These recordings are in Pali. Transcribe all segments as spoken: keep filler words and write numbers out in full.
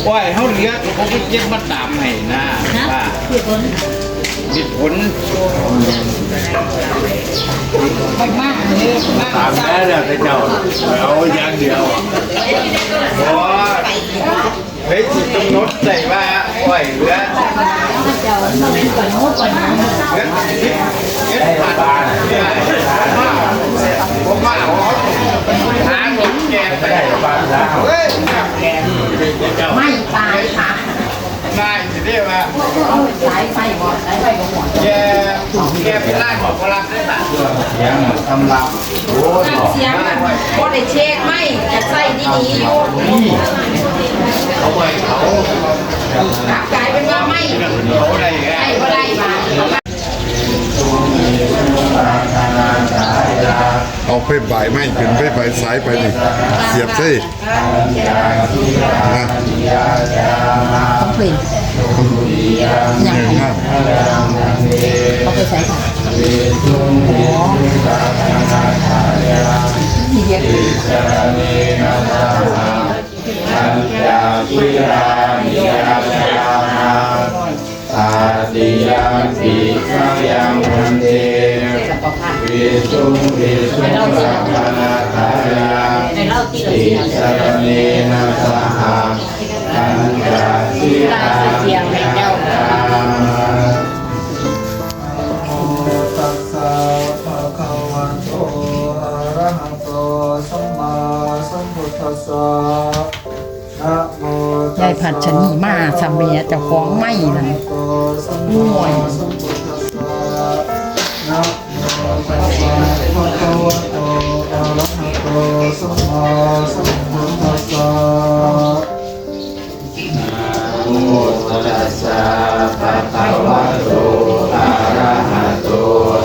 โอ้ย เฮาเหลือก็บ่ไปเก็บมาตามให้นะ ฮะ ว่า เหตุผล เหตุผล ไปมากเลย ตามแท้แล้วแต่เจ้า เอาอย่างเดียว โอ้ย เฮ้ย สิกำหนดได้ว่า โอ้ย เหลือ เหลือสิบเอ็ดบาท ผมว่า ผมว่า หาเงินแจกไป เฮ้ย ไม่ตายค่ะ นายสิเรียกว่า สายไฟบ่ สายไฟบ่หมด แก แกเป็นร่างของพลังได้ปะ เสียงตำรับ โอ้ย เสียงมันบ่ได้เช็ค ไม่จะใส่ดีๆอยู่ เขาไปเขา กลับกลายเป็นว่าไม่ เขาได้ไง ใส่บ่ได้บาด เอาไฟบ่ายไม้ขึ้น ไฟบ่ายสายไปนี่ เสียบใส่ นะ ของเพิ่น เนี่ยนะ เอาไปใส่ค่ะ อ๋อ ที่เรียก Tatiyampi mayaṃ bhante visuṃ visuṃ rakkhaṇatthāya tisaraṇena saha pañca sīlāni yācāma. Namo tassa bhagavato arahato sammāsambuddhassa. ยายพัชนีมา สามีเจ้าของไม้นั่น โอ้ย Namo tassa bhagavato arahato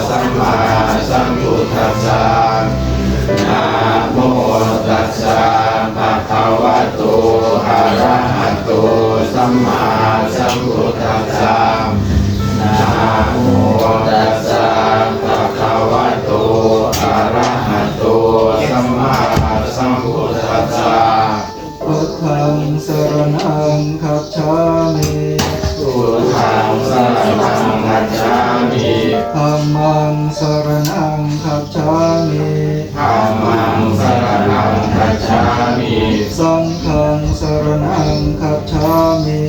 sammāsambuddhassa. Namo tassa bhagavato arahato sammāsambuddhassa. Namo tassa bhagavato arahato sammāsambuddhassa. Buddhaṃ saraṇaṃ gacchāmi. Buddhaṃ saraṇaṃ gacchāmi. Dhammaṃ saraṇaṃ gacchāmi. Dhammaṃ saraṇaṃ gacchāmi. Saṅghaṃ saraṇaṃ gacchāmi.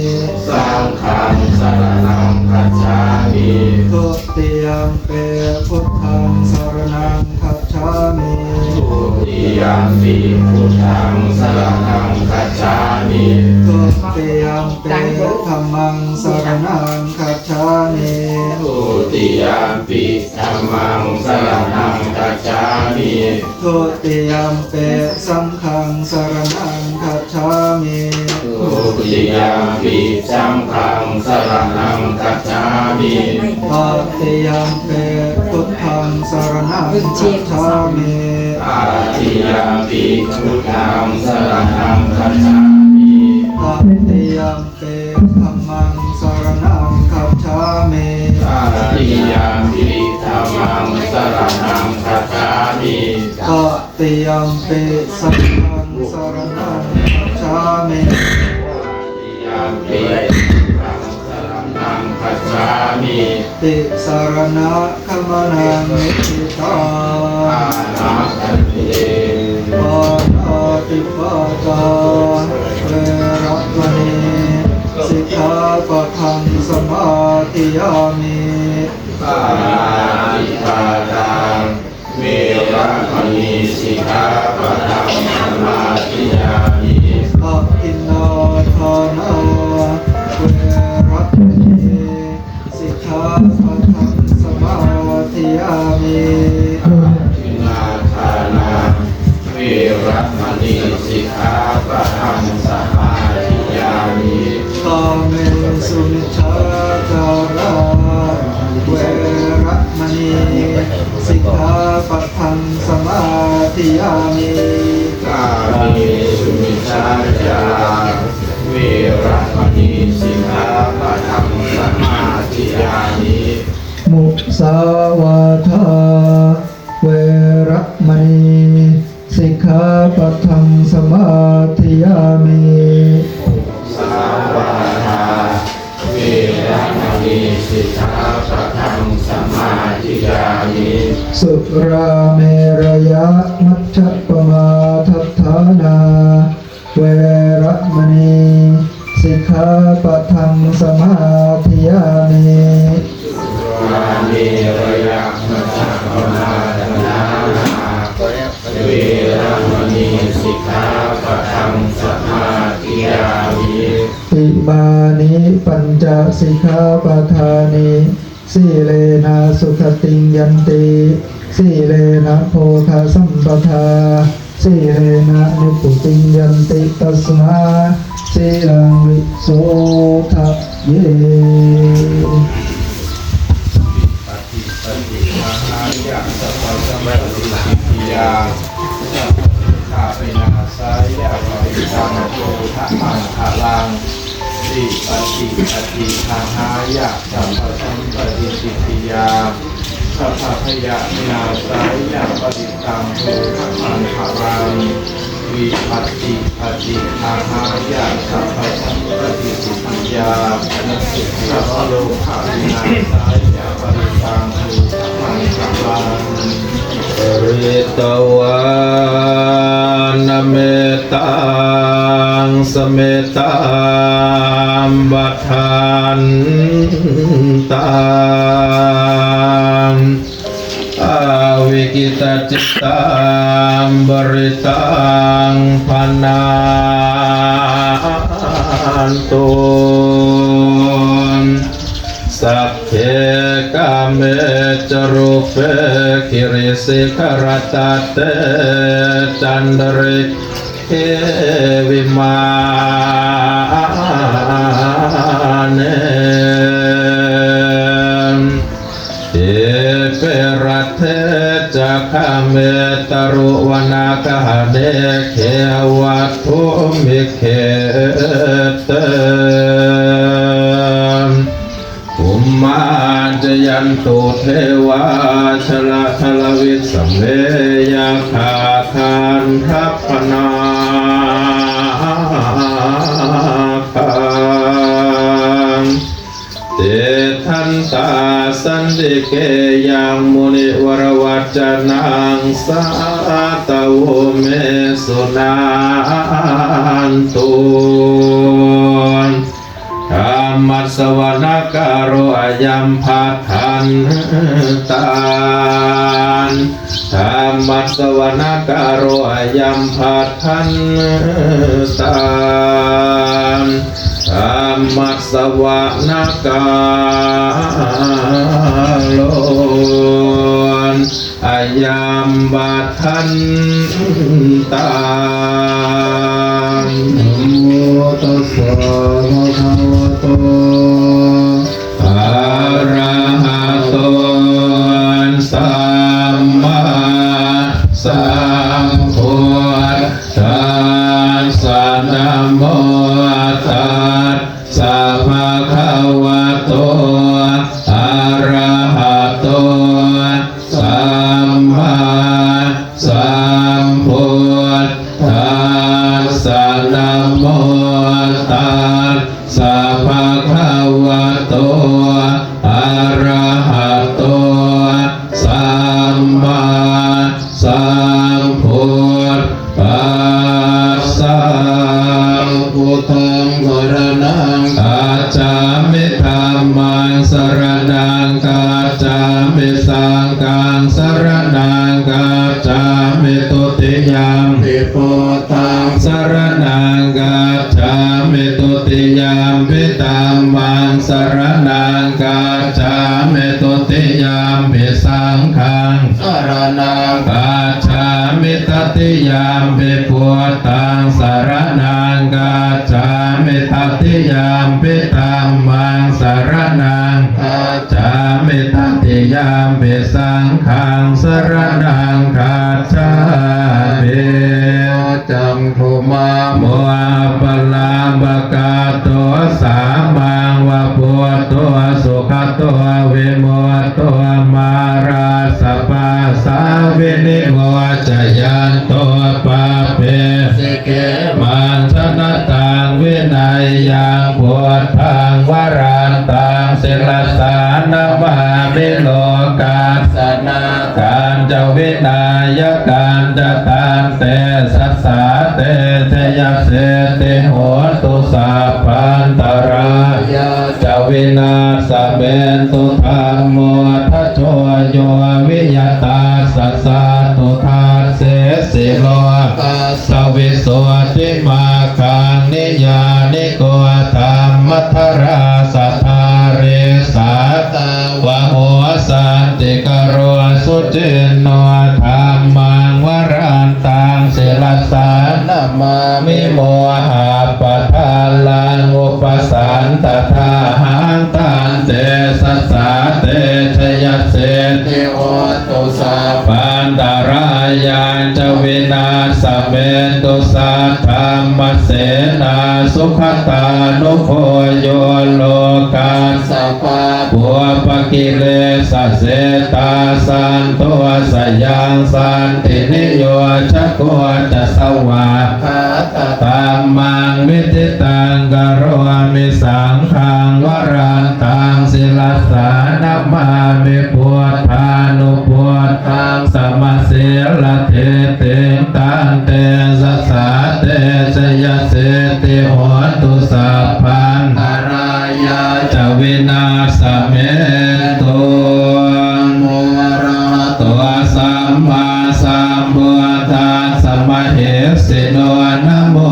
Saṅghaṃ saraṇaṃ gacchāmi. Dutiyampi buddhaṃ saraṇaṃ gacchāmi. Dutiyampi buddhaṃ saraṇaṃ gacchāmi. Dutiyampi dhammaṃ saraṇaṃ gacchāmi. Dutiyampi dhammaṃ saraṇaṃ gacchāmi. Dutiyampi saṅghaṃ saraṇaṃ gacchāmi. Dutiyampi saṅghaṃ saraṇaṃ gacchāmi. Tatiyampi buddhaṃ saraṇaṃ gacchāmi. Tatiyampi buddhaṃ saraṇaṃ gacchāmi. Tatiyampi dhammaṃ saraṇaṃ gacchāmi. Tatiyampi dhammaṃ saraṇaṃ gacchāmi. Tatiyampi saṅghaṃ saraṇaṃ gacchāmi. Tatiyampi saṅghaṃ saraṇaṃ gacchāmi. Tisaraṇagamanaṃ niṭṭhitaṃ. Āma bhante. Pāṇātipātā veramaṇī sikkhāpadaṃ samādiyāmi. Pāṇātipātā veramaṇī sikkhāpadaṃ samādiyāmi. Adinnādānā veramaṇī sikkhāpadaṃ samādiyāmi. Adinnādānā veramaṇī sikkhāpadaṃ samādiyāmi. Kāmesu micchācārā veramaṇī sikkhāpadaṃ samādiyāmi. Kāmesu micchācārā veramaṇī sikkhāpadaṃ samādiyāmi. Musāvādā veramaṇī sikkhāpadaṃ samādiyāmi. Surāmerayamajjapamādaṭṭhānā veramaṇī sikkhāpadaṃ samādiyāmi. Surāmerayamajjapamādaṭṭhānā veramaṇī sikkhāpadaṃ samādiyāmi. Imāni pañca sikkhāpadāni. Sīlena sugatiṃ yanti, sīlena bhogasampadā, sīlena nibbutiṃ yanti, tasmā sīlaṃ visodhaye. Vipattipaṭibāhāya sabbasampattisiddhiyā sabbabhayavināsāya parittaṃ brūtha maṅgalaṃ. Vipattipaṭibāhāya sabbasampattisiddhiyā sabbabhayavināsāya parittaṃ brūtha maṅgalaṃ. Vipattipaṭibāhāya sabbasampattisiddhiyā sabbarogavināsāya parittaṃ brūtha maṅgalaṃ. Pharitvāna mettaṃ samettā bhadantā avikkhittacittā parittaṃ bhaṇantu. Sagge kāme ca rūpe girisikharataṭe cantalikkhe vimāne dīpe raṭṭhe ca gāme taruvanagahane gehavatthumhi khette bhummā cāyantu devā jalathalavisame yakkhagandhabbanāgā tiṭṭhantā santike yaṃ munivaravacanaṃ sādhavo me suṇantu. Dhammassavanakālo ayambhadantā. Dhammassavanakālo ayambhadantā. Dhammassavanakālo ayambhadantā. Namo tassa bhagavato arahato sammāsambuddhassa. Namo tassa bhagavato arahato sammāsambuddhassa. Namo tassa bhagavato arahato sammāsambuddhassa. Buddhaṃ saraṇaṃ gacchāmi. Dhammaṃ saraṇaṃ gacchāmi. Saṅghaṃ saraṇaṃ gacchāmi. Dutiyampi buddhaṃ saraṇaṃ gacchāmi. Dutiyampi dhammaṃ saraṇaṃ gacchāmi. Dutiyampi saṅghaṃ saraṇaṃ gacchāmi. Tatiyampi buddhaṃ saraṇaṃ gacchāmi. Tatiyampi dhammaṃ saraṇaṃ gacchāmi. Tatiyampi saṅghaṃ saraṇaṃ gacchāmi. Candimā mā palābhakato sāmaṃ va buddho sugato vimutto mārassa pāsā vinimocayanto pāpesi khemaṃ janataṃ vineyyaṃ. Buddhaṃ varantaṃ sirasā namāmi lokassa nāthaṃ ca vināyakañca tantejasā te jayasiddhi hotu sabbantarāyā ca vināsamentu. Dhammo dhajo yo viya tassa satthu dassesi lokassa visuddhimaggaṃ niyyāniko dhammadharassa dhārī sātāvaho santikaro suciṇṇo. Dhammaṃ varantaṃ sirasā namāmi mohappadālaṃ upasantaṃ tantejasā te jayasiddhi hotu sabbantarāyā ca vināsamentu. Saddhammasenā sugatānugo yo lokassa pāpūpakilesajetā santo sayaṃ santiniyojako ca svākkhātadhammaṃ viditaṃ karomi. Saṅghaṃ varantaṃ sirasā namāmi buddhānubuddhaṃ samasīladiṭṭhiṃ tantejasā te jayasiddhi hotu sabbantarāyā ca vināsamentu. Arahato sammāsambuddhassa mahesino namo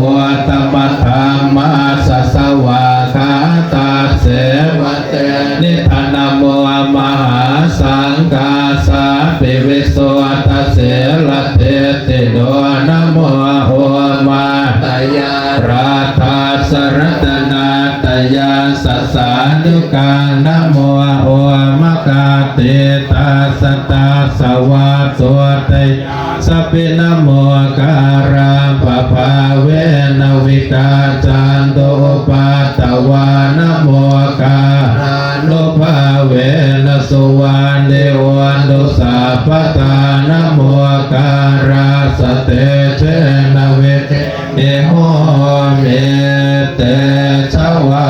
uttamadhammassa svākkhātasseva tenidha namo mahāsaṅghassāpi visuddhasīladiṭṭhino namo omātyāraddhassa ratanattayassa sādhukaṃ namo omakātītassa tassa vatthuttayassapi namokārappabhāvena vigacchantu upaddavā namokārānubhāvena suvatthi hotu sabbadā. Namokārassa tejena vidhimhi homi tejavā.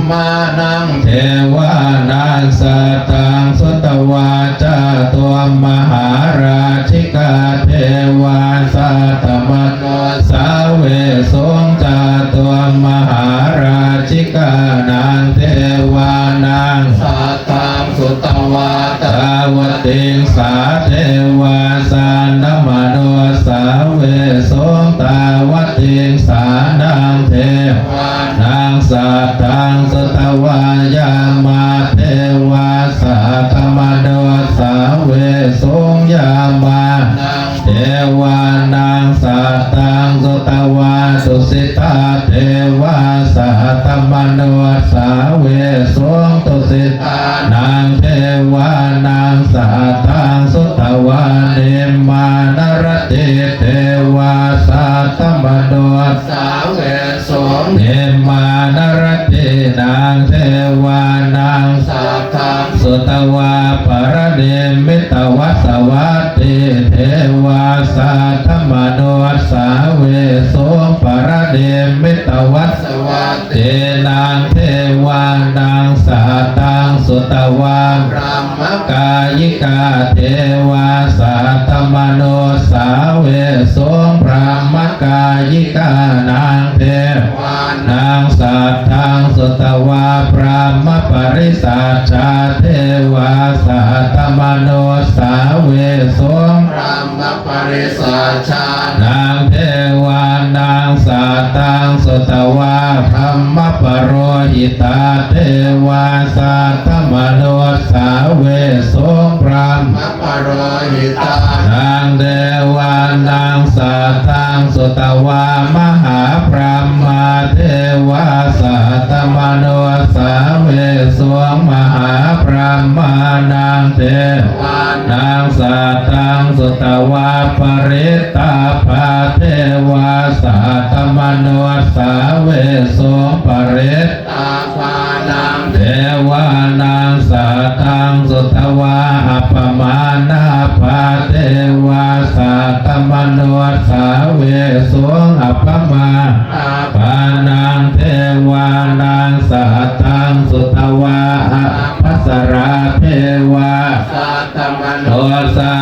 Brahmānaṃ devānaṃ saddaṃ sutvā cātummahārājikā devā saddamanussāvesuṃ. Cātummahārājikānaṃ devānaṃ saddaṃ sutvā tāvatiṃsā devā saddamanussāvesuṃ. Tāvatiṃsānaṃ devānaṃ saddaṃ sutvā yāmā devā saddamanussāvesuṃ. Yāmānaṃ devānaṃ saddaṃ sutvā tusitā devā saddamanussāvesuṃ. Tusitānaṃ devānaṃ saddaṃ sutvā nimmānaratī devā saddamanussāvesuṃ. Nimmānaratīnaṃ devānaṃ saddaṃ sutvā paranimmitavasavattī devā saddamanussāvesuṃ. Paranimmitavasavattīnaṃ devānaṃ saddaṃ sutvā brahmakāyikā devā saddamanussāvesuṃ. Brahmakāyikānaṃ devā naṃ saddaṃ sutvā brahmaparisajjā devā saddamanussāvesuṃ. Brahmaparisajjānaṃ devānaṃ saddaṃ sutvā brahmapurohitā devā saddamanussāvesuṃ. Brahma purohitānaṃ devānaṃ saddaṃ sutvā mahābrahmā devā saddamanussāvesuṃ. Mahābrahmānaṃ devānaṃ saddaṃ sutvā parittābhā devā saddamanussāvesuṃ. Parit tābhānaṃ devānaṃ saddaṃ sutvā appamāṇābhā devā saddamanussāvesuṃ. Appamāṇābhānaṃ devānaṃ saddaṃ sutvā ābhassarā devā saddamanussā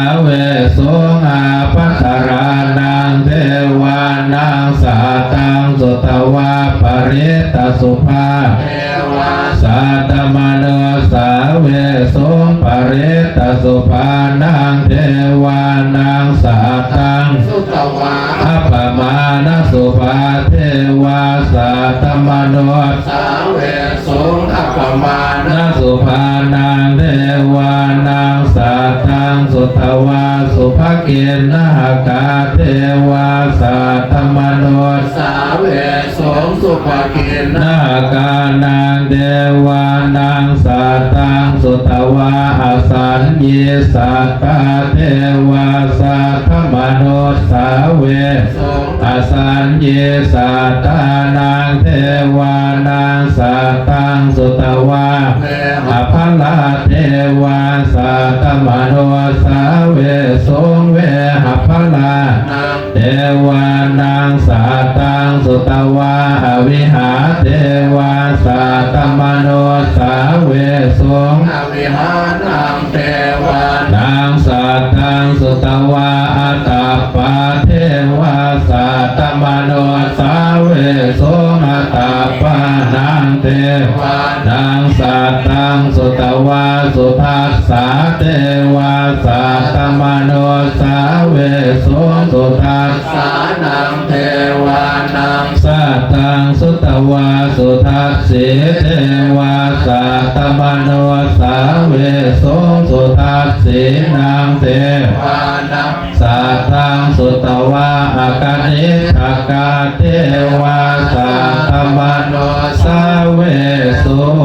subhā devā saddamanussāvesuṃ. Parittasubhānaṃ devānaṃ saddaṃ sutvā appamāṇasubhā devā saddamanussāvesuṃ. Appamāṇasubhānaṃ devānaṃ saddaṃ sutvā subhakiṇhakā devā saddamanussāvesuṃ. Subhakiṇhakānaṃ devānaṃ saddaṃ sutvā asaññī satthā devā saddamanussāvesuṃ. Asaññī sattānaṃ devānaṃ saddaṃ sutvā vehapphalā devā saddamanussāvesuṃ. Vehapphalānaṃ devānaṃ saddaṃ sutvā avihā devā saddamanussāvesuṃ. Avihānaṃ devānaṃ saddaṃ sutvā atappā devā saddamanussāvesuṃ. Atappānaṃ devānaṃ saddaṃ sutvā sudassā devā saddamanussāvesuṃ. Sudassānaṃ devānaṃ saddaṃ sutvā sudassī devā saddamanussāvesuṃ. Sudassīnaṃ devānaṃ saddaṃ sutvā akaniṭṭhakā devā saddamanussāvesuṃ.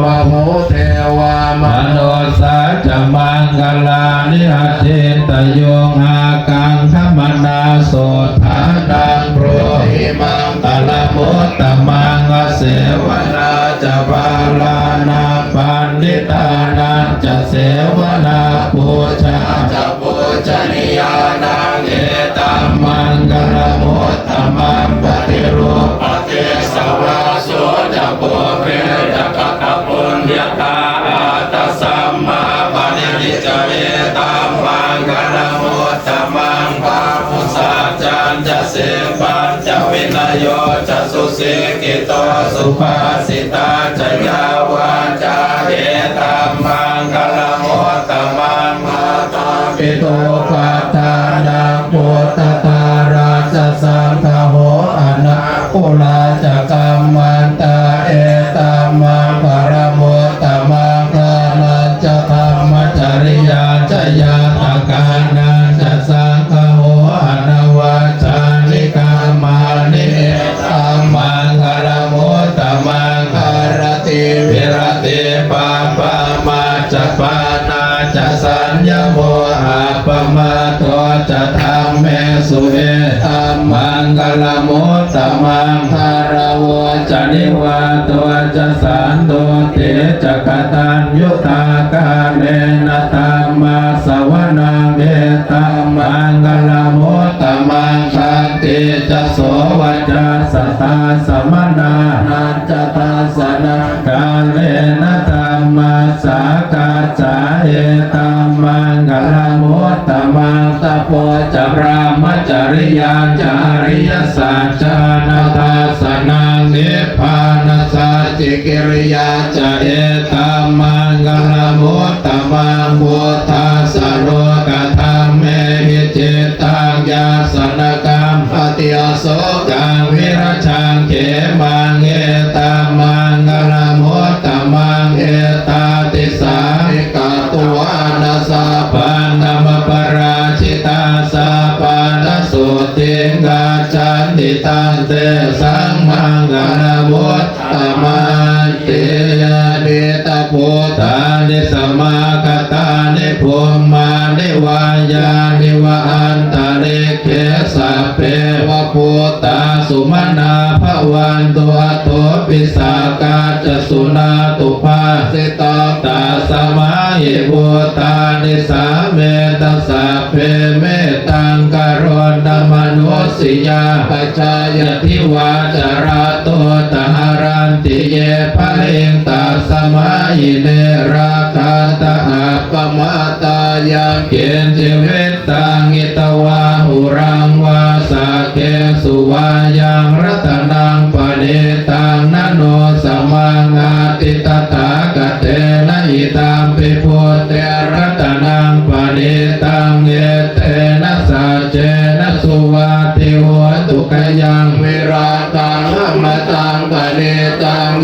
Bahū devā manussā ca maṅgalāni acintayuṃ ākaṅkhamānā sotthānaṃ brūhi maṅgalamuttamaṃ. Asevanā ca bālānaṃ paṇḍitānañca sevanā pūjā ca pūjanīyānaṃ etammaṅgalamuttamaṃ. Paṭirūpadesavāso ca pubbe ca katapuññatā attasammāpaṇidhi ca etammaṅgalamuttamaṃ. Bāhusaccañca sippañca vinayo ca susikkhito subhāsitā ca yā vācā etammaṅgalamuttamaṃ. Mātāpituupaṭṭhānaṃ puttadārassa saṅgaho anākulā ca kammantā etammaṅgalamuttamaṃ. Dānañca dhammacariyā ca ñātakānañca saṅgaho anavajjāni kammāni etammaṅgalamuttamaṃ. Āratī viratī pāpā majjapānā ca saññamo appamādo ca dhammesu etammaṅgalamuttamaṃ. Gāravo ca nivāto ca santuṭṭhī ca kataññutā kālena dhammassavanaṃ etammaṅgalamuttamaṃ. Khantī ca sovacassatā samaṇānañca dassanaṃ kālena dhammasākacchā etammaṅgalamuttamaṃ. Tapo ca brahmacariyañca ariyasaccāna dassanaṃ nibbānasacchikiriyā ca etammaṅgalamuttamaṃ. Phuṭṭhassa lokadhammehi cittaṃ yassa na kampati asokaṃ virajaṃ khemaṃ etammaṅgalamuttamaṃ. Etādisāni katvāna sabbatthamaparājitā sabbattha sotthiṃ gacchanti tantesaṃ maṅgalamuttamanti. Yānīdha bhūtāni samāgatāni bhummāni vā yāni va antalikkhe sabbeva bhūtā sumanā bhavantu athopi sakkacca suṇātu bhāsitaṃ. Tasmā hi bhūtā nisāmetha sabbe mettaṃ karontha manussiyā pajāya divā ca ratto ca haranti ye baliṃ tasmā hi ne rakkhatha appamattā. Yaṅkiñci vittaṃ idha vā huraṃ vā saggesu vā yaṃ ratanaṃ paṇītaṃ na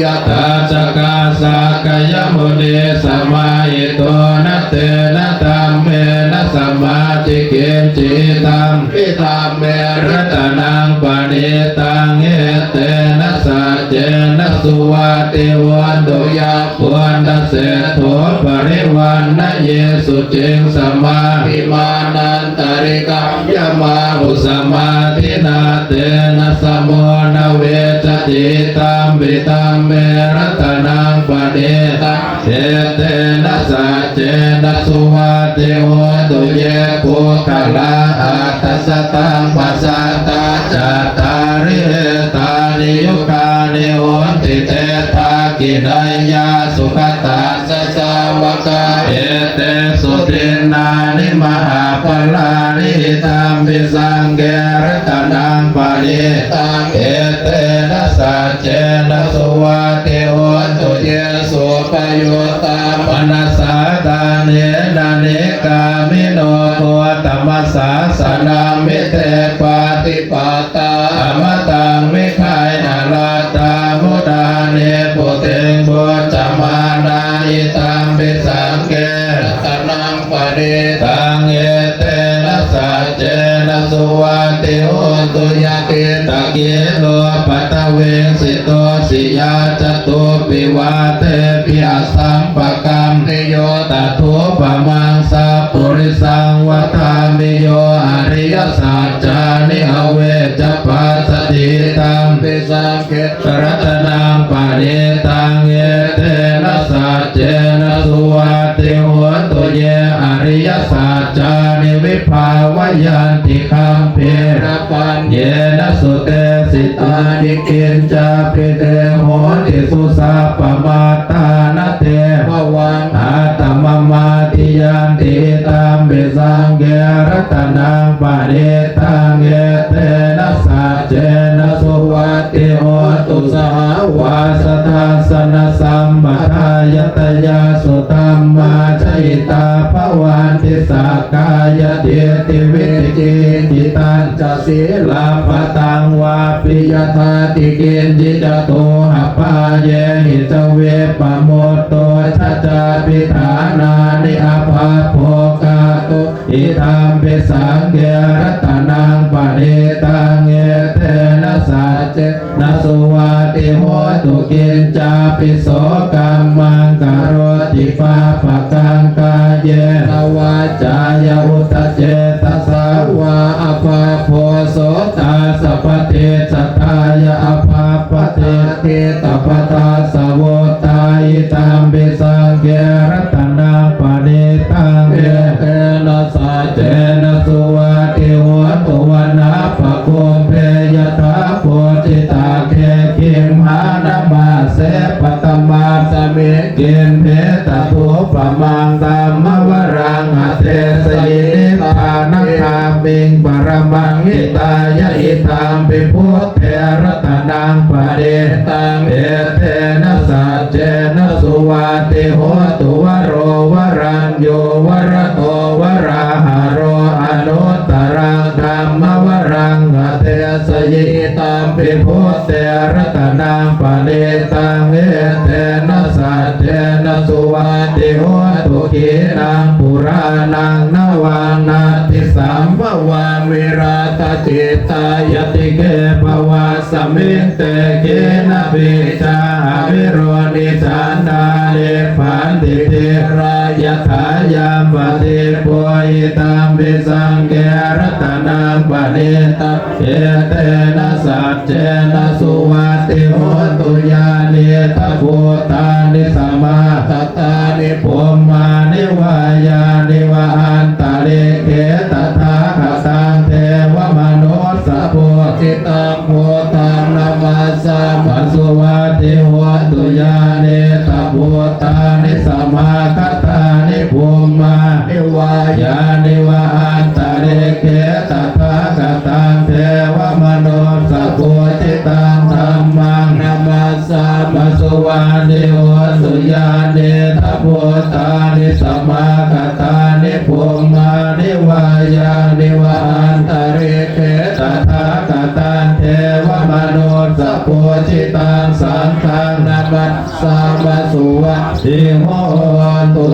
yathājjhagā sakyamunī samāhito, na tena dhammena samatthi kiñci, idampi dhamme ratanaṃ paṇītaṃ, etena saccena suvatthi hotu. Yā buddhaseṭṭho parivaṇṇayī suciṃ, samādhimānantarikaññamāhu, samādhinā tena samo na vijjati, idampi dhamme ratanaṃ paṇītaṃ, etena saccena suvatthi hotu. Ye puggalā aṭṭhasataṃ pasaṭṭhā, cattāri etāni yugāni honti, te dakkhiṇeyyā sugatassa sāvakā, etesu dinnāni mahapphalāni, idampi saṅghe ratanaṃ paṇītaṃ, etena saccena suvatthi hotu. Ye suppayuttā manasā daḷhena, nikkāmino gotamasāsanamhi, te pattipattā amataṃ vigayha, laddhā mudhā nibbutiṃ bhuñjamānā, idampi saṅghe ratanaṃ paṇītaṃ, etena saccena suvatthi hotu. Yathindakhīlo paṭhaviṃ sito, siyā catubbhi vātebhi asampakampiyo, tathūpamaṃ sappurisaṃ vadāmi, yo ariyasaccāni avecca passati, idampi saṅghe ratanaṃ paṇītaṃ, etena saccena suvatthi hotu. Ye ariyasaccāni vibhāvayanti gambhīrapaññena sudesitāni, kiñcāpi te honti dussabbamattā, na te bhavaṃ aṭṭhamamādiyanti, idampi saṅghe ratanaṃ paṇītaṃ, etena saccena suvatthi hotu. Sahāvassa dassanasampadāya, tayassu dhammā jahitā bhavanti, sakkāyadiṭṭhi vicikicchitañca, sīlabbataṃ vāpi yadatthi kiñci, catūhapāyehi ca vippamutto, cha cābhiṭhānāni abhabbo kātuṃ, idampi saṅghe ratanaṃ paṇītaṃ, etena saccena suvatthi hotu. Kiñcāpi so kammaṃ karoti pāpakaṃ, kāyena vācāya uda cetasā vā, abhabbo so tassa paṭicchadāya, abhabbatā diṭṭhapadassa vuttā, idampi saṅghe ratanaṃ paṇītaṃ, etena saccena suvatthi hotu. Vanappakumbe yathā bodhicakke, gimhānamāse paṭhamasmiṃ gimhe, tathūpamaṃ dhammavaraṃ adesayi, nibbānagāmiṃ paramaṃ hitāya, idampi buddhe ratanaṃ paṇītaṃ, etena saccena suvatthi hotu. Varo varaññū varado varāharo, anuttaraṃ dhammavaraṃ adesayi, idampi buddhe ratanaṃ paṇītaṃ, etena saccena suvatthi hotu. Khīṇaṃ purāṇaṃ navaṃ natthi sambhavaṃ, virattacittāyatike bhavasmiṃ, te khīṇabījā avirūḷhichandā, nibbanti dhīrā yathāyampadīpo, idampi saṅghe ratanaṃ paṇītaṃ, etena saccena suvatthi hotu. Yānīdha bhūtāni samāgatāni, bhummāni vā yāni va antalikkhe, tathāgataṃ devamanussapūjitaṃ, buddhaṃ namassāma suvatthi hotu. Yānīdha bhūtāni samāgatāni, bhummāni vā yāni va antalikkhe, tathāgataṃ devamanussapūjitaṃ, dhammaṃ namassāma suvatthi hotu. Yānīdha bhūtāni samāgatāni, bhummāni vā yāni va antalikkhe, tathāgataṃ devamanussapūjitaṃ, Saṅghaṃ namassāma suvatthi hotu.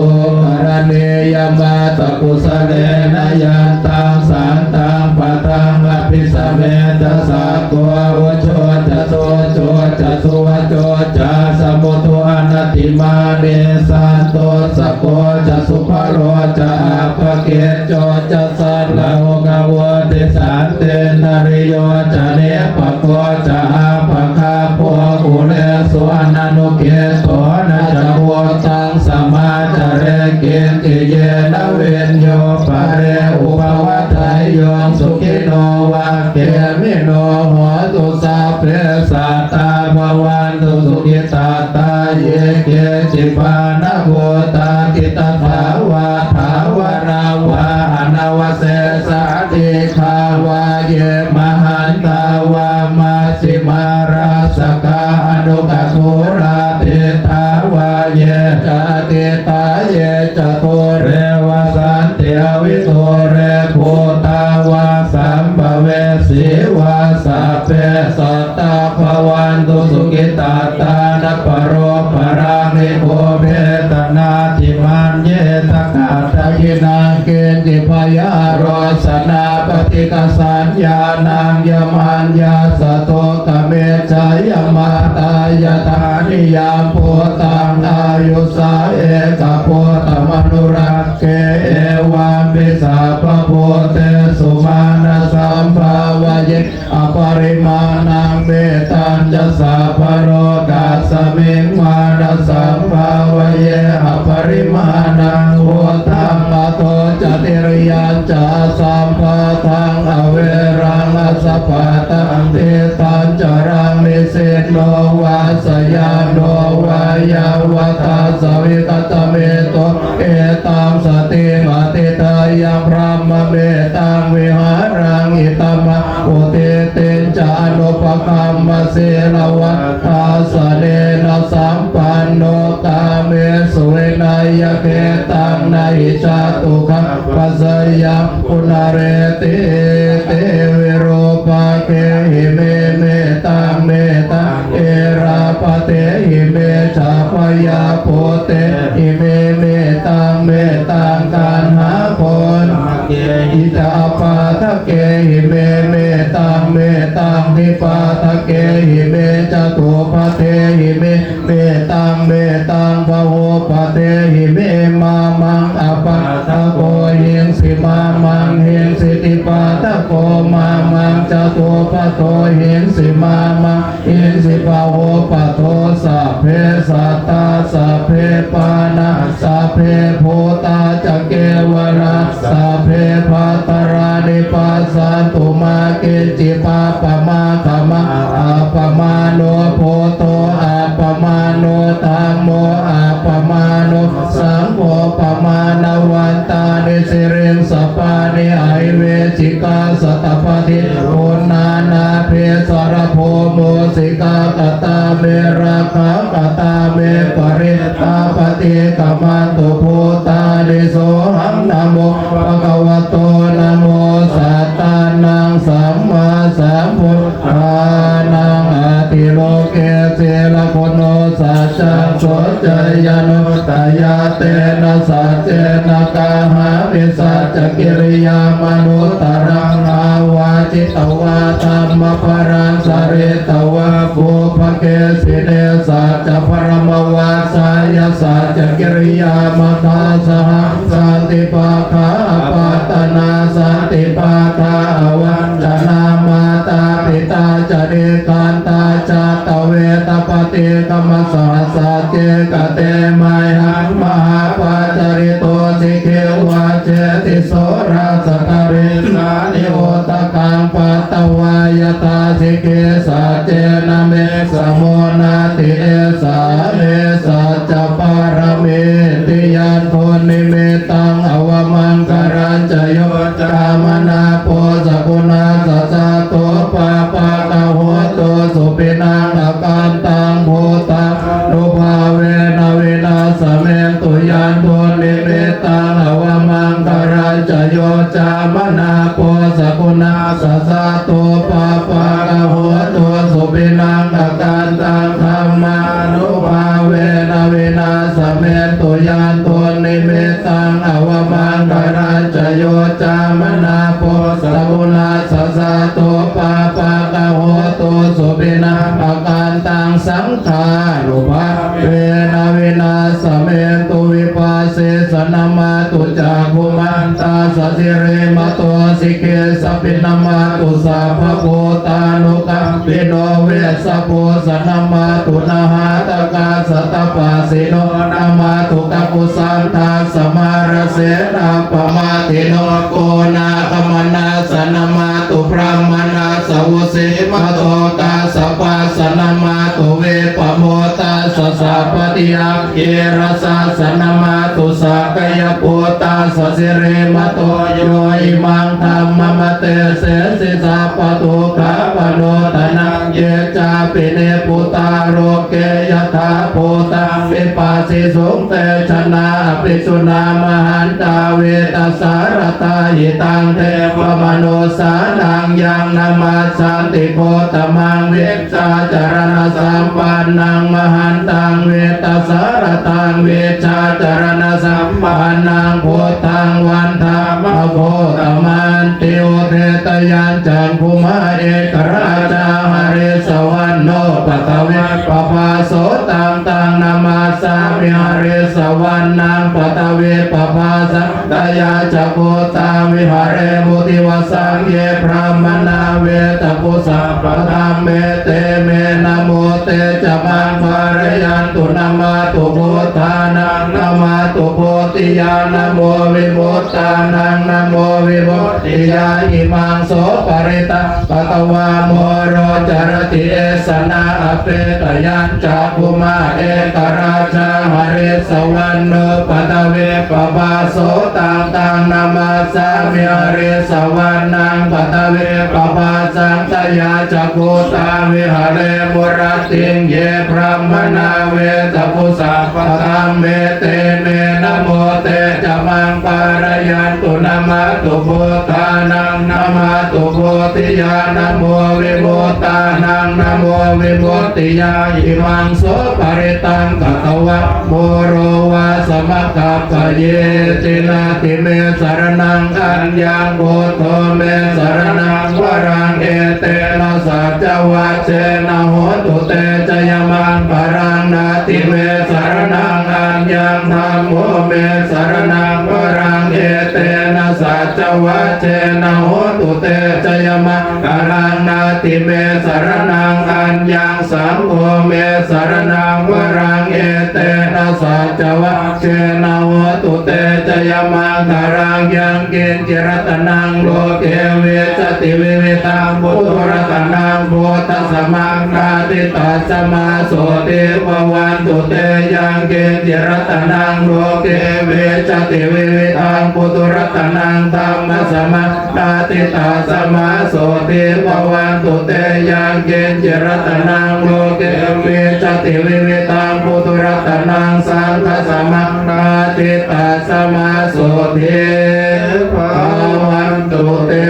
Karaṇīyamatthakusalena yantaṃ santaṃ padaṃ abhisamecca, sakko ujū ca suhujū ca suvaco cassa mudu anatimānī, santussako ca subharo ca appakicco ca sallahukavutti, santindriyo ca nipako ca appagabbho kulesu ananugiddho. Na ca khuddaṃ samācare kiñci yena viññū pare upavadeyyuṃ, sukhino vā khemino hontu, sabbe sattā bhavantu sukhitattā. Ye keci pāṇabhūtatthi tasā vā thāvarā vā anavasesā, dīghā vā ye mahantā vā majjhimā rassakā aṇukathūlā, diṭṭhā vā ye ca adiṭṭhā ye ca dūre vasanti avidūre, bhūtā vā sambhavesī vā sabbe sattā bhavantu sukhitattā. Na paro paraṃ nikubbetha nātimaññetha katthaci naṃ kiñci, byārosanā paṭighasaññā nāññamaññassa dukkhamiccheyya. Mātā yathā niyaṃ puttaṃ āyusā ekaputtamanurakkhe, evampi sabbabhūtesu mānasambhāvaye aparimāṇaṃ. Mettañca sabbalokasmiṃ mānasambhāvaye aparimāṇaṃ, uddhaṃ adho ca tiriyañca asambādhaṃ averaṃ asapattaṃ. Tiṭṭhañcaraṃ nisinno vā sayāno vā yāvatassa vigatamiddho, etaṃ satiṃ adhiṭṭheyya brahmametaṃ vihāraṃ idhamāhu. Diṭṭhiñca anupagamma sīlavā dassanena sampanno, kāmesu vineyya gedhaṃ na hi jātu gabbhaseyyaṃ punaretīti. Virūpakkhehi me mettaṃ mettaṃ, irāpatehi me ca bhayāputtehi me mettaṃ mettaṃ, kaṇhābho kehi ca apādakehi me mettaṃ mettaṃ, dvipādakehi me catuppadehi me mettaṃ mettaṃ, bahuppadehi me mā maṃ, apādako hiṃsi mā maṃ hiṃsi, dvipādako mā maṃ, catuppado hiṃsi mā maṃ hiṃsi, bahuppado. Sabbe sattā sabbe pāṇā sabbe bhūtā ca kevalā, sabbe bhadrāni passantu mā kiñci pāpam agghamā. Appamāṇo buddho appamāṇo dhammo appamāṇo saṅgho, pamāṇavantāni siriṃsapāni ahi vicchikā satapadī uṇṇānābhī sarabū mūsikā, katā me rakkhā katā me parittā, paṭikkamantu bhūtāni sohaṃ namo bhagavato, namo sattannaṃ sammāsambuddhānaṃ. Atthi loke sīlaguṇo saccaṃ soceyyanuddayā, tena saccena kāhāmi saccakiriyamanuttaraṃ. Āvajjitvā dhammabalaṃ saritvā pubbake jine, saccabalamavassāya saccakiriyamāgāsahaṃ. Santi pakkhā apattanā santi pādā avañcanā, mātā pitā ca nikkhantā jātaveda paṭikkama. Saha sacce kate mayhaṃ mahāpajjalito, sikkhivajjeti soḷasa karīsāni, udakaṃ patvā yathā sikkhī saccena me samo natthi, esā me saccapāramīti. Yandunnimittaṃ avamaṅgalañca yo cāmanāpo sakuṇassa saddo, pāpaggaho dussupinaṃ akantaṃ, buddhānubhāvena vināsamentu. Yandunnimittaṃ avamaṅgalañca yo cāmanāpo sakuṇassa saddo, pāpaggaho dussupinaṃ akantaṃ, bhāvena vināsamentu. Yandunnimittaṃ avamaṅgalañca, yo cāmanāpo sakuṇassa saddo, pāpaggaho dussupinaṃ akantaṃ, saṅghānubhāvena vināsamentu. Vipāsi namatthu cakkhumantassa sirīmato, sikhesappi namatthu sabbabhūtānukampino, vessabhussa namatthu nhātakassa tapassino, namatthu kakusandhassa mārasenappamaddino, konāgamanassa namatthu brāhmaṇassa vusīmato, kassapassa namatthu vippamuttassa sabbadhi, aṅgīrasassa namatthu sakyaputtassa sirīmato, yo imaṃ dhammamaddesesi sabbadukkhāpanūdanaṃ. Ye cāpi nibbutā loke yathābhūtaṃ vipassisuṃ, te janā apisuṇā mahantā vītasāradā, hitaṃ devamanussānaṃ yaṃ namassanti gotamaṃ. Vijjācaraṇasampannaṃ mahantaṃ vītasāradaṃ, vijjācaraṇasampannaṃ buddhaṃ vandāma gotamanti. Udetayañcakkhumā ekarājā harissavaṇṇo paṭhavippabhāso, taṃ taṃ namassāmi harissavaṇṇaṃ paṭhavippabhāsaṃ, tayajja guttā viharemu divasaṃ. Ye brāhmaṇā vedagu sabbadhamme, te me namo te ca maṃ pālayantu. Namatthu buddhānaṃ namatthu bodhiyā, namo vimuttānaṃ namo vimuttiyā. Imaṃ so parittaṃ katvā moro carati esanā. Apetayañcakkhumā ekarājā harissavaṇṇo paṭhavippabhāso, taṃ taṃ namassāmi harissavaṇṇaṃ paṭhavippabhāsaṃ, tayajja guttā viharemu rattiṃ. Ye brāhmaṇā vedagu sabbadhamme, te me namo te ca maṃ pālayantu. Namatthu buddhānaṃ namatthu bodhiyā, namo vimuttānaṃ namo vimuttiyā. Imaṃ so parittaṃ katvā moro vāsamakappayīti. Natthi me saraṇaṃ aññaṃ, buddho me saraṇaṃ varaṃ, etena saccavajjena hotu te jayamaṅgalaṃ. Natthi me saraṇaṃ aññaṃ, dhammo me saraṇaṃ varaṃ, etena saccavajjena hotu te jayamaṅgalaṃ. Natthi me saraṇaṃ aññaṃ, saṅgho me saraṇaṃ varaṃ, etena saccavajjena hotu te jayamaṅgalaṃ. Yaṅkiñci ratanaṃ loke vijjati vividhaṃ puthu, ratanaṃ buddhasamaṃ natthi, tasmā sotthī bhavantu te. Yaṅkiñci ratanaṃ loke vijjati vividhaṃ puthu, ratanaṃ dhammasamaṃ natthi, tasmā sotthī bhavantu te. Yaṅkiñci ratanaṃ loke vijjati vividhaṃ puthu, ratanaṃ saṅghasamaṃ natthi, tasmā sotthī bhavantu te.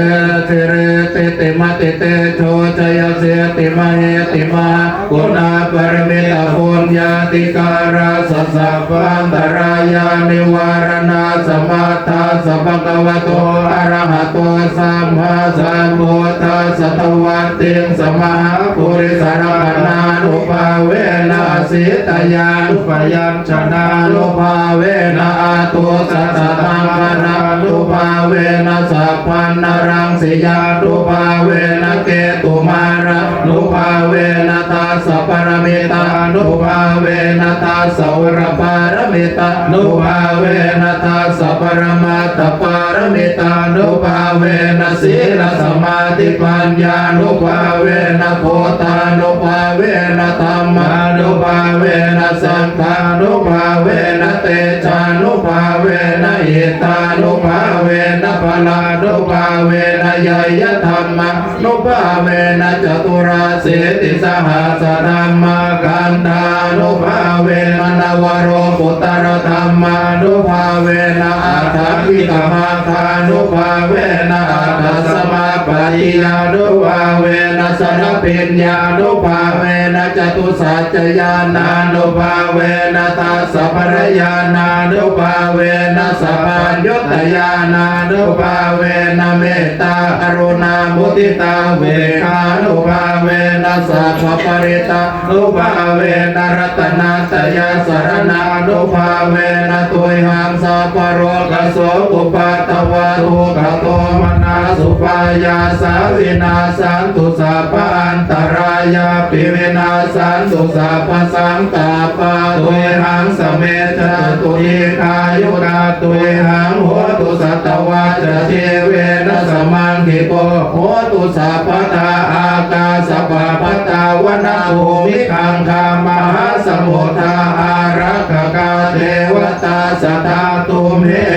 Siridhitimatitejojayasiddhimahiddhimahā guṇāparamitapuññādhikārassa sabbantarāyanivāraṇasamatthassa bhagavato arahato sammāsambuddhassa dvattiṃsamahāpurisalakkhaṇānubhāvena asītyānubyañjanānubhāvena aṭṭhutsaddhammaraṇānubhāvena sabbanaraṃsiyānubhāvena ketumālā nubhāvena dasapāramitānubhāvena dasauḷapāramitānubhāvena dasaparamatthapāramitānubhāvena sīlasamādhipaññānubhāvena buddhānubhāvena dhammānubhāvena saṅghānubhāvena tejānubhāvena iddhānubhāvena balānubhāvena ñeyyadhammā nubhāvena caturāsītisahassadhammakkhandhā nubhāvena navalokuttaradhammānubhāvena aṭṭhaṅgikamaggānubhāvena aṭṭhasamāpattiyānubhāvena chaḷabhiññānubhāvena catusaccañāṇānubhāvena dasabalañāṇānubhāvena sabbaññutañāṇānubhāvena mettākaruṇāmuditāupekkhānubhāvena sabbaparittā nubhāvena ratanattayasaraṇānubhāvena tuyhaṃ sabbarogasokupaddavadukkhadomanassupāyāsā vinassantu sabbaantarāyāpi vinassantu sabbasaṅkappā tuyhaṃ samijjhantu dīghāyukā tuyhaṃ hotu satavassajīvena samaṅgiko hotu sabbadā ākāsapabbatavanabhūmigaṅgāmahāsamuddā ārakkhakā devatā sadā tumhe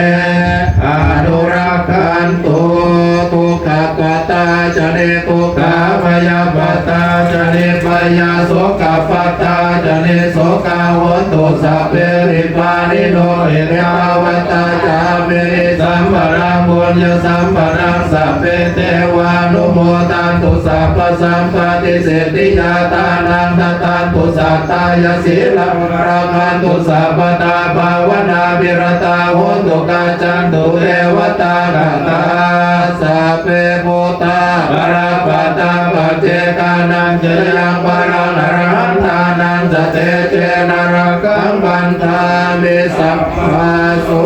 anurakkhantu. Dukkhappattā ca niddukkhā bhayappattā ca nibbhayā sokappattā ca nissokā hontu sabbepi pāṇino. Ettāvatā ca amhehi sambhataṃ puññasampadaṃ sabbe devānumodantu sabbasampattisiddhiyā. Dānaṃ dadantu saddhāya sīlaṃ rakkhantu sabbadā bhāvanābhiratā hontu gacchantu devatāgatā. Sabbe buddhā balappattā paccekānañca yaṃ balaṃ arahantānañca tejena rakkhaṃ bandhāmi sabbaso.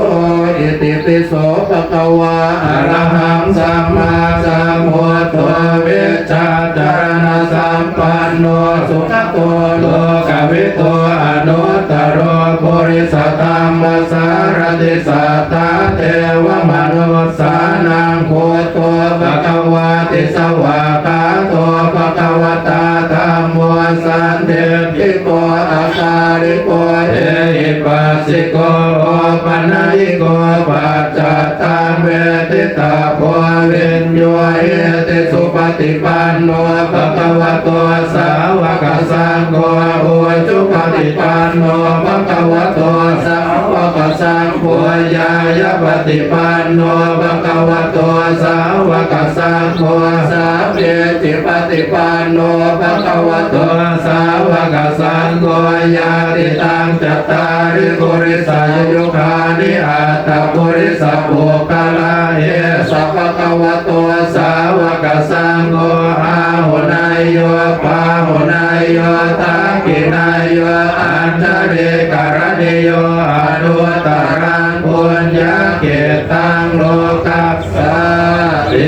Itipi so bhagavā arahaṃ sammāsambuddho vijjācaraṇasampanno sugato lokavidū anuttaro purisadammasārathi satthā devamanussānaṃ buddho bhagavāti. Svākkhāto bhagavatā dhammo sandiṭṭhiko akāliko ehipassiko opanayiko paccattaṃ veditabbo viññūhīti. Supaṭipanno bhagavato sāvakasaṅgho ujupaṭipanno bhagavato sāvakasaṅgho ñāyapaṭipanno bhagavato sāvakasaṅgho sāmīcipaṭipanno bhagavato sāvakasaṅgho yadidaṃ cattāri purisayugāni aṭṭha purisapuggalā esa bhagavato sāvakasaṅgho āhuneyyo pāhuneyyo dakkhiṇeyyo añjalikaraṇīyo anuttaraṃ puññakkhettaṃ lokas sāti.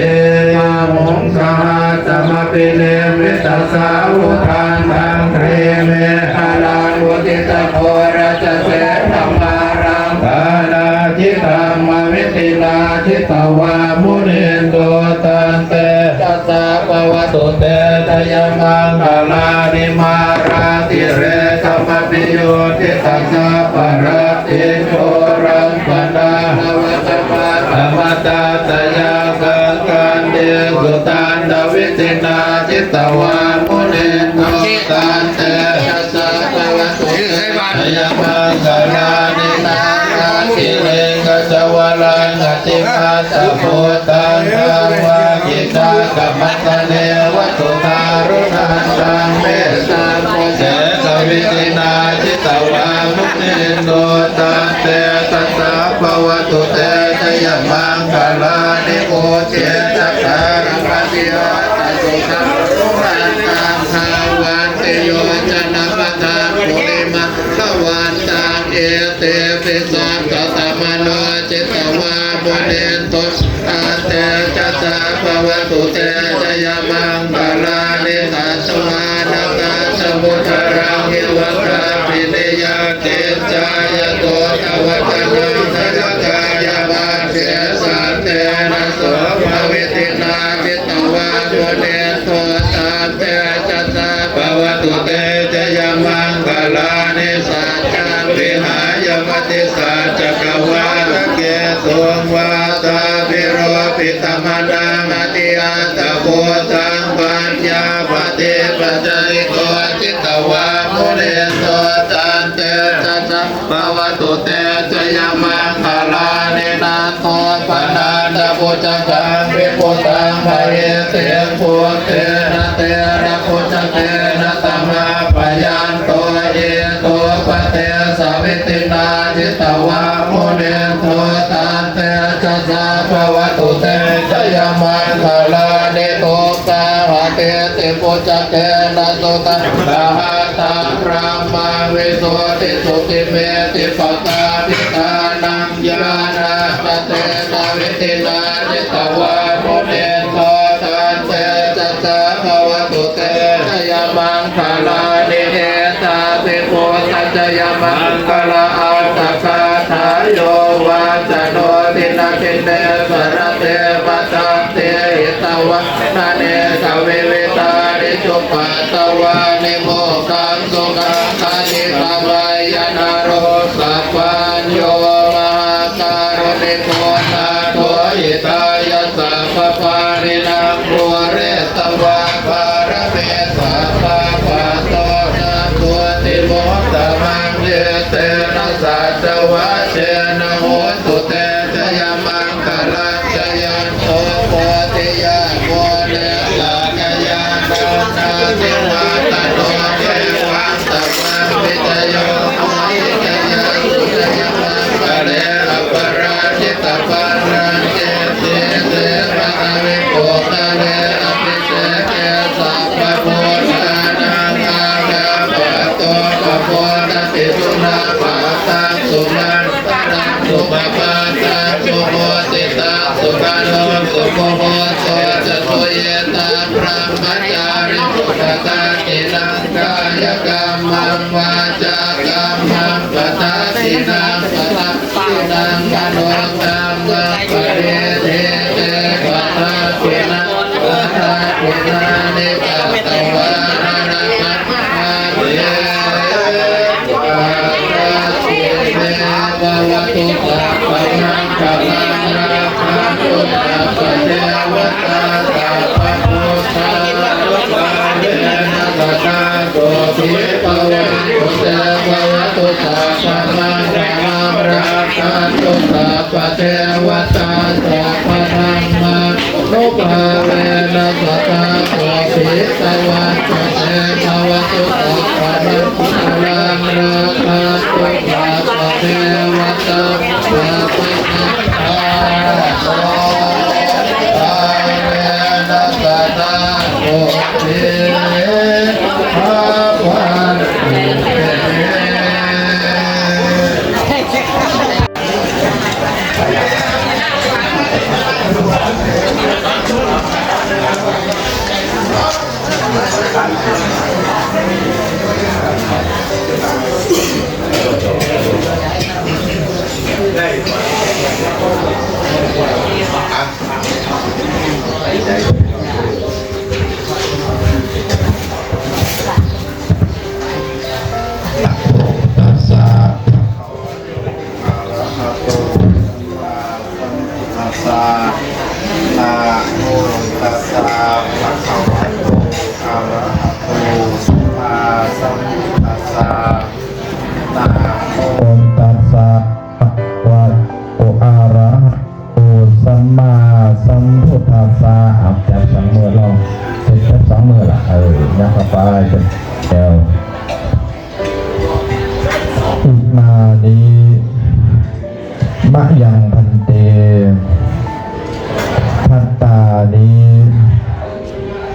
Bāhuṃ sahassamabhinimmitasāvudhantaṃ grīmekhalaṃ uditaghorasasenamāraṃ dānādidhammavidhinā jitavā munindo tantejasā bhavatu te jayamaṅgalāni. Mārātirekamabhiyujjhitasabbarattiṃ ghorampanāḷavakamakkhamathaddhayakkhaṃ khantīsudantavidhinā jitavā munindo tantejasā bhavatu te jayamaṅgalāni. Nāḷāgiriṃ gajavaraṃ atimattabhūtaṃ dāvaggicakkamasanīva sudāruṇantaṃ mettambusekavidhinā jitavā munindo tantejasā bhavatu te jayamaṅgalāni. Ukkhittakhaggamatihatthasudāruṇantaṃ dhāvantiyojanapathaṅgulimā lavantaṃ iddhībhisaṅkhatamano jitavā munindo tantejasā bhavatu te jayamaṅgalāni. Katvāna kaṭṭhamudaraṃ iva gabbhinīyā ciñcāya duṭṭhavacanaṃ janakāyamajjhe santena somavidhinā jitavā munindo tantejasā bhavatu te jayamaṅgalāni. Saccaṃ vihāya matisaccakavādaketuṃ vādābhiropitamanaṃ atiandhabhūtaṃ paññāpadīpajalito jitavā munindo Bhavatu te jayamaṅgalāni. Nandopanandabhujagaṃ vibudhaṃ mahiddhiṃ, puttena therabhujagena damāpayanto, iddhūpadesavidhinā jitavā munindo, tantejasā bhavatu te jayamaṅgalāni. Duggāhadiṭṭhibhujagena sudaṭṭhahatthaṃ, brahmaṃ visuddhijutimiddhibakābhidhānaṃ, ñāṇāgadena vidhinā jitavā munindo, tantejasā bhavatu te jayamaṅgalāni. Etāpi buddhajayamaṅgalaaṭṭhagāthā, yo vācano dinadine sarate matandī, hitvānanekavividhāni cupaddavāni, mokkhaṃ sukhaṃ adhigameyya naro sapañño. Mahākāruṇiko nātho, hitāya sabbapāṇinaṃ, pūretvā pāramī sabbā, patto sambodhimuttamaṃ, etena saccavajjena, hotu te jayamaṅgalaṃ. Jayanto bodhiyā mūle, sakyānaṃ nandivaḍḍhano, evaṃ tvaṃ vijayo hohi, jayassu jayamaṅgale, aparājitapallaṅke, sīse paṭhavipokkhare, abhiseke sabbabuddhānaṃ, aggappatto pamodati. Sunakkhattaṃ sumaṅgalaṃ, supabhātaṃ suhuṭṭhitaṃ, sukhaṇo sumuhutto ca, suyiṭṭhaṃ brahmacārisu, padakkhiṇaṃ kāyakammaṃ, vācākammaṃ padakkhiṇaṃ, padakkhiṇaṃ manokammaṃ, paṇidhī te padakkhiṇā, padakkhiṇāni katvāna, labhantatthe padakkhiṇe. Bhavatu sabbamaṅgalaṃ, rakkhantu sabbadevatā, sabbabuddhānubhāvena, sadā sotthī bhavantu te. Bhavatu sabbamaṅgalaṃ, rakkhantu sabbadevatā, sabbadhammānubhāvena, sadā sotthī bhavantu te. Bhavatu sabbamaṅgalaṃ, rakkhantu sabbadevatā, sabbadhammānubhāvena, sadā sotthī bhavantu te. Tassa bhagavato arahato sammāsambuddhassa. Namo tassa bhagavato arahato sammāsambuddhassa. Namo tassa bhagavato arahato sammāsambuddhassa. เอา จับสองมือลอง จับสองมือล่ะ เออ ยักเข้าไป จับแอว Imāni mayaṃ bhante bhattāni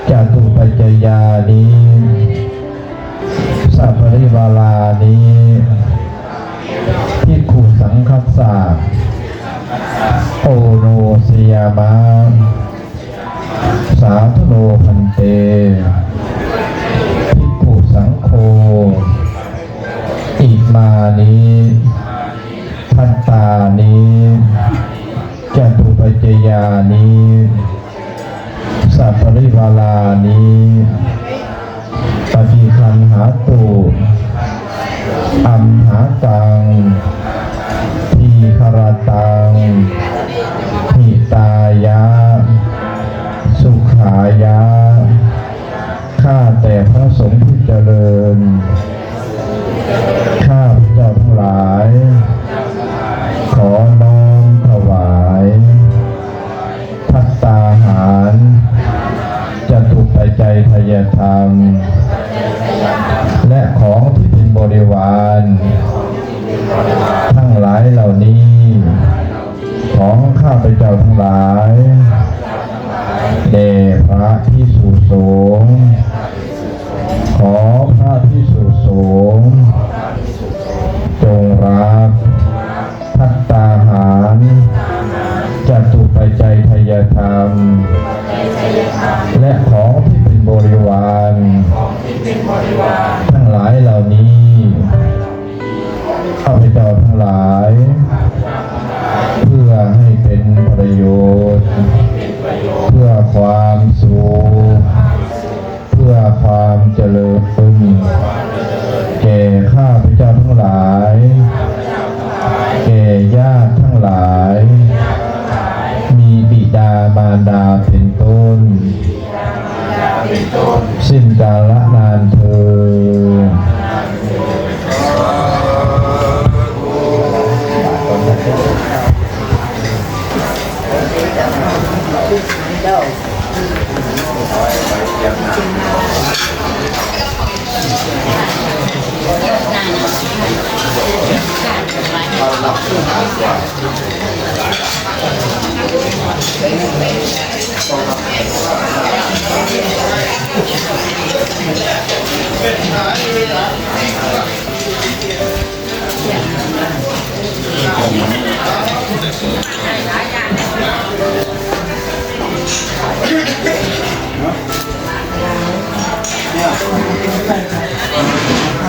catupaccayāni saparivārāni bhikkhusaṅghassa oṇojayāma. Sādhu no bhante bhikkhusaṅgho imāni bhattāni catupaccayāni saparivārāni paṭiggaṇhātu amhākaṃ dīgharattaṃ hitāya sukhāya. ข้าแต่พระสงฆ์ผู้เจริญ ข้าพเจ้าทั้งหลาย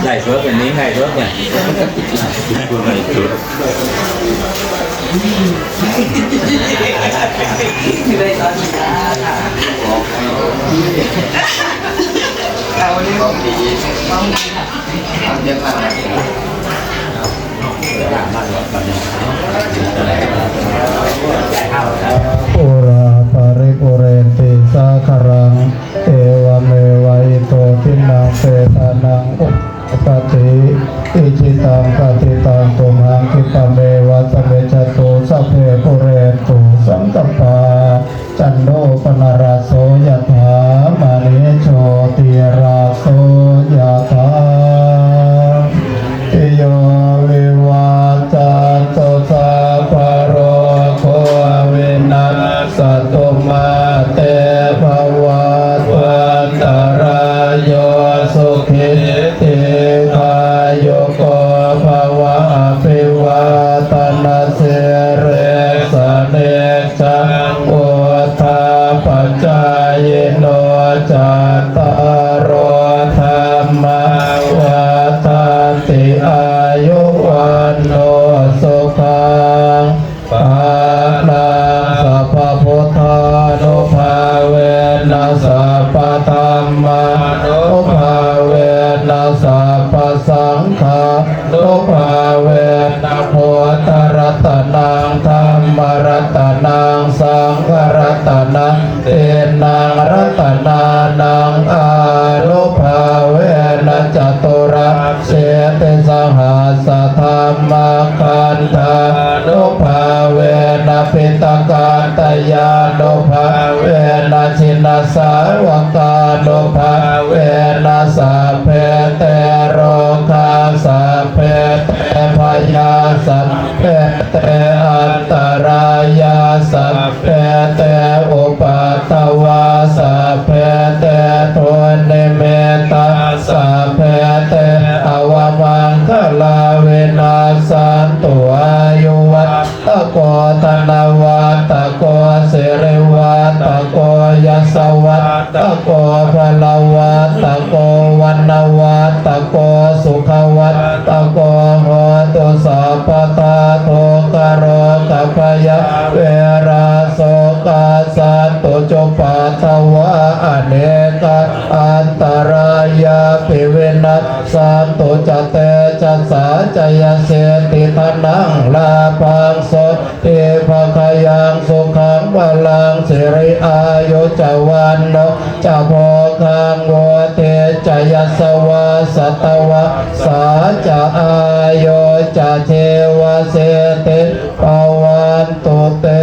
ไลฟ์สด อันนี้ไลฟ์สดเนี่ย ไลฟ์สด Pūrā paripūrenti sāgaraṃ, evameva ito dinnaṃ petānaṃ upakappati. Icchitaṃ patthitaṃ tumhaṃ khippameva samijjhatu, sabbe pūrentu saṅkappā, cando paṇṇaraso yathā, maṇi jotiraso yathā. Yo vivajjantu sabbarogo vinassatu, mā te bhavatvantarāyo, sukhī dīghāyuko bhava. Abhivādanasīlissa niccaṃ vuḍḍhāpacāyino, cattāro dhammā vaḍḍhanti: āyu vaṇṇo sukhaṃ balaṃ. Sabbabuddhānubhāvena sabbadhammānubhāvena sabbasaṅghānubhāvena buddharatanaṃ dhammaratanaṃ saṅgharatanaṃ tiṇṇaṃ ratanānaṃ ānubhāvena caturā sītisahassadhammakkhandhānubhāvena piṭakattayānubhāvena jinasāvakānubhāvena sabbe te rogā sabbe te bhayā sabbe te antarāyā sabbe te upaddavā sabbe te dunnimittā sabbe te avamaṅgalā vinassantu. Āyuvaḍḍhako dhanavaḍḍhako sirivaḍḍhako yasavaḍḍhako balavaḍḍhako vaṇṇavaḍḍhako sukhavaḍḍhako hotu sabbadā. Dukkharogabhayā verā sokā sattu cupaddavā anekā antarāyāpi vinassantu ca tejasā. Jayasiddhi dhanaṃ lābhaṃ sotthi bhāgyaṃ sukhaṃ balaṃ siri āyu ca vaṇṇo ca bhogaṃ vuḍḍhī ca yasavā satavassā ca āyū ca jīvasiddhī bhavantu te.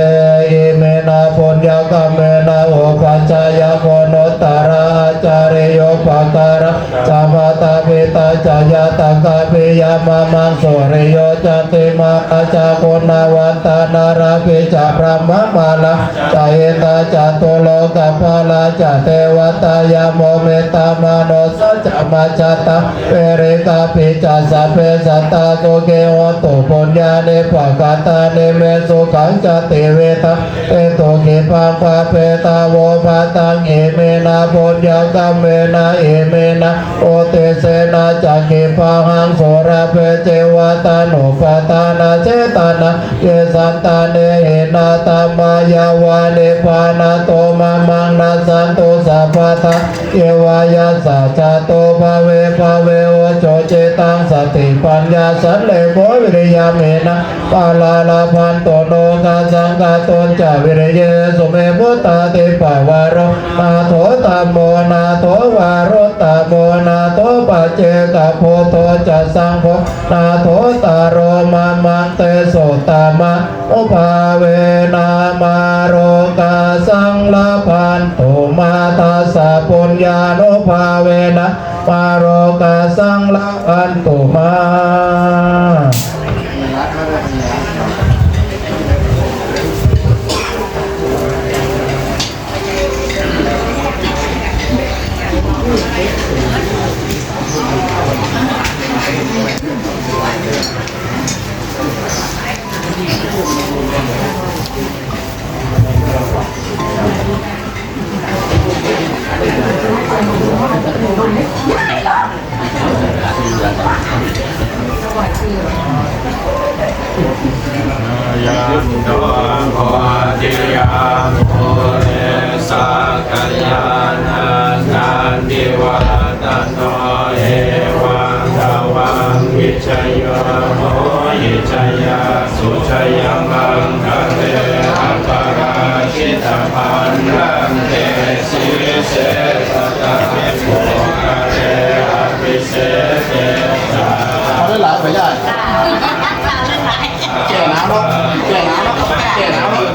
Iminā puññakammena upajjhāyā guṇuttarā ācariyūpakārā ca mātā pitā ca ñātakā piyā mamaṃ suriyo candimā rājā guṇavantā narāpi ca brahmamārā ca indā ca lokapālā ca devatā yamo mittā manussā ca majjhattā verikāpi ca sabbe sattā sukhī hontu puññāni pakatāni me sukhañca tividhaṃ dentu khippaṃ pāpetha vomataṃ. Iminā puññakammena iminā uddisena ca khippāhaṃ sulabhe ceva taṇhupādānachedanaṃ ye santāne hīnā dhammā yāva nibbānato mamaṃ nassantu sabbadā yeva yattha jāto bhave bhave ujucittaṃ satipaññā sallekho viriyamhinā mārā labhantu nokāsaṃ kātuñca viriyesu me. Buddhādhipavaro nātho dhammo nātho varuttamo nātho paccekabuddho ca saṅgho nāthottaro mamaṃ tesottamānubhāvena mārokāsaṃ labhantu mā. Dasapuññānubhāvena mārokāsaṃ labhantu mā. Jayanto bodhiyā mūle sakyānaṃ nandivaḍḍhano, evaṃ tvaṃ vijayo hohi jayassu jayamaṅgale, aparājitapallaṅke sīse paṭhavipokkhare abhiseke เอาได้หลายขออนุญาต แก่หนาวเนาะ แก่หนาวเนาะ แก่หนาวเนาะ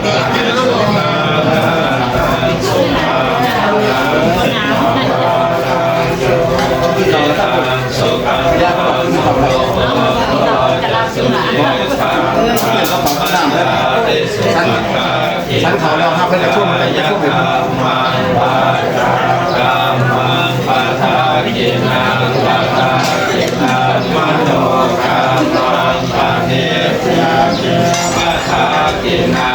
ฉันเขาแล้วครับ เพิ่นจะช่วย เพิ่นจะช่วย kammaṃ vācākammaṃ padakkhiṇaṃ padakkhiṇaṃ manokammaṃ paṇidhī te padakkhiṇā